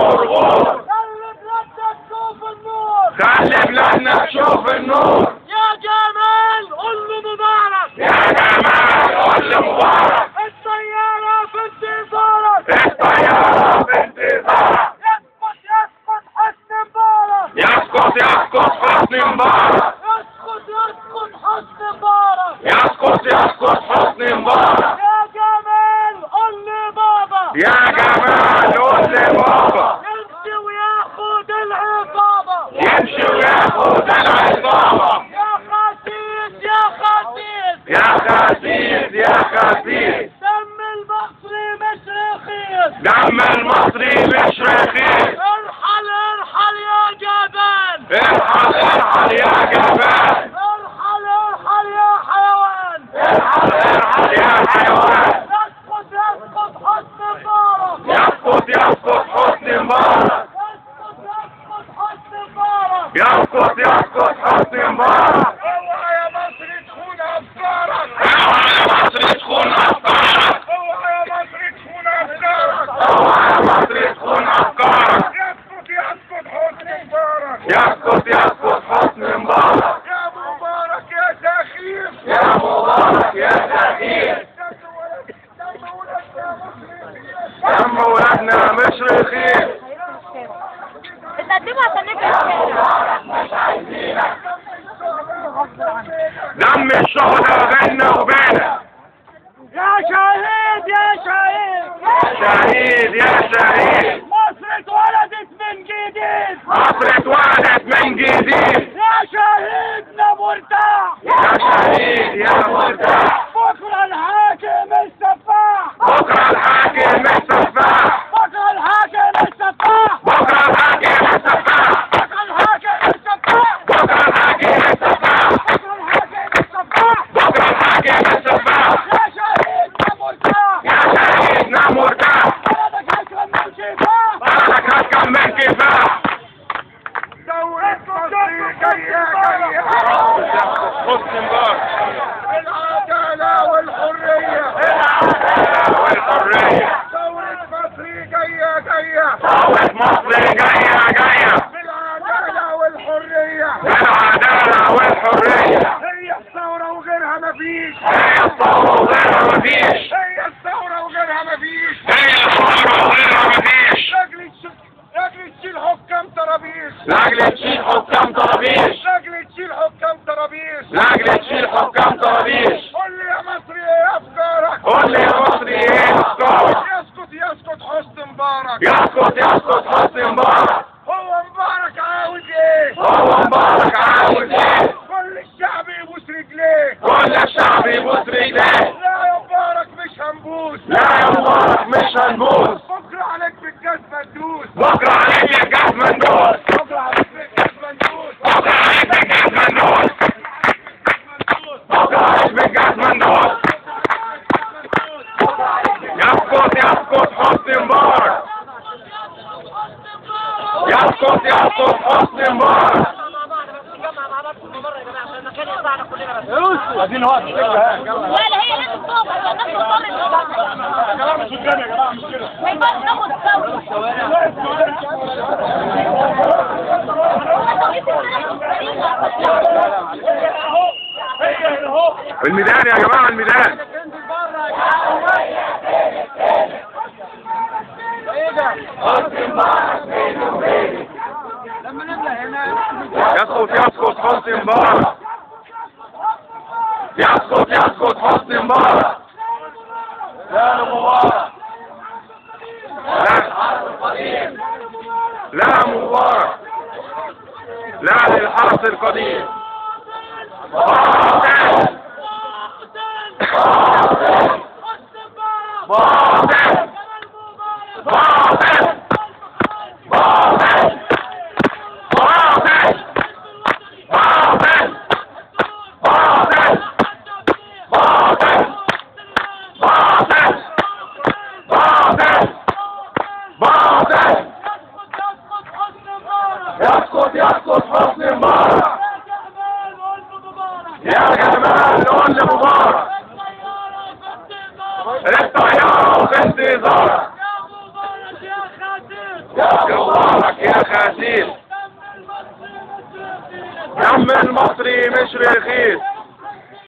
غور غور. خلي بلادنا تشوف النور، خلي بلادنا تشوف النور. يا جمال قول له مبارك، يا جمال قول له مبارك. الطيارة في انتظارك، الطيارة في انتظارك. يسقط يسقط حسني مبارك، يسقط يسقط حسني مبارك، يسقط يسقط حسني مبارك، يسقط يسقط حسني مبارك. يا جمال قول لي بابا، يا جمال قول لي بابا. يمشي وياخد العصابة، يمشي وياخد العصابة. يا خسيس يا خسيس، يا خسيس يا خسيس. دم المصري مش رخيص، دم المصري مش رخيص. ارحل ارحل يا جبان، ارحل ارحل يا جبان، ارحل ارحل يا حيوان، ارحل ارحل يا حيوان. يسقط يسقط حسني مبارك، يسقط يسقط حسني مبارك، يسقط يسقط حسني مبارك، يسقط يسقط حسني مبارك. اوعى يا مصري تخون افكارك، اوعى يا مصري تخون افكارك، اوعى يا مصري تخون افكارك، اوعى يا مصري تخون افكارك. يسقط يسقط حسني مبارك، يسقط يسقط حسني مبارك. يا مبارك يا سخيف، يا مبارك يا سخيف. دم ولادنا مش رخيص. اتقدموا عشان نبقى الشارع. مش عايزينك. دم الشهداء بينا وبينك. يا شهيد يا شهيد، يا شهيد يا شهيد. مصر اتولدت من جديد، مصر اتولدت من جديد. يا شهيدنا مرتاح، يا شهيد يا مرتاح. بكره الحاكم السفاح، بكره الحاكم السفاح، بكره الحاكم السفاح، بكره الحاكم السفاح، بكره الحاكم السفاح، بكره الحاكم السفاح، بكره الحاكم السفاح، بكره الحاكم السفاح. يا شهيدنا مرتاح، يا شهيدنا مرتاح. بلدك هتكمل كفاح، بلدك هتكمل كفاح. دولة مصر جاية جاية، حسني مبارك. العدالة والحرية، العدالة والحرية. دولة مصر جاية جاية، دولة مصر جاية جاية. بالعدالة والحرية، بالعدالة والحرية. هي الثورة وغيرها مفيش، هي الثورة وغيرها مفيش، هي الثورة وغيرها مفيش، هي الثورة وغيرها مفيش. لاجل تشيل حكام طرابيش، لاجل تشيل حكام طرابيش، لاجل تشيل حكام طرابيش، لاجل تشيل حكام طرابيش. قول لي يا مصري ايه افكارك، قول لي يا مصري ايه افكارك. يسقط يسقط حسني مبارك، يسقط يسقط حسني مبارك. هو مبارك عاوز ايه، هو مبارك عاوز ايه. كل الشعب يبوس رجليه، كل الشعب يبوس رجليه. لا يا مبارك مش هنبوس، لا يا مبارك مش هنبوس. بكره عليك بالجزمه ندوس، بكره عليك بالجزمه ندوس، بكره عليك بالجزمه ندوس، بكره عليك بالجزمه ندوس، بكره عليك بالجزمه ندوس. يسقط يسقط حسني مبارك، يسقط يسقط حسني مبارك. عايزين وقت. لا هي لازم تقف عشان الناس تضطر. يا جماعة مش قدام، يا جماعة مش كده. ما ينفعش ناخد ثورة. الميدان يا جماعة، الميدان. يسقط يسقط حسني مبارك، يسقط يسقط حسني مبارك. لا لمبارك، لا مبارك، لا للحرس القديم. باطل باطل باطل باطل باطل باطل باطل باطل باطل باطل باطل باطل. يسقط يسقط حسني مبارك. يا جمال قول لمبارك الطيارة في انتظارك. يا مبارك يا خسيس، دم المصري مش رخيص.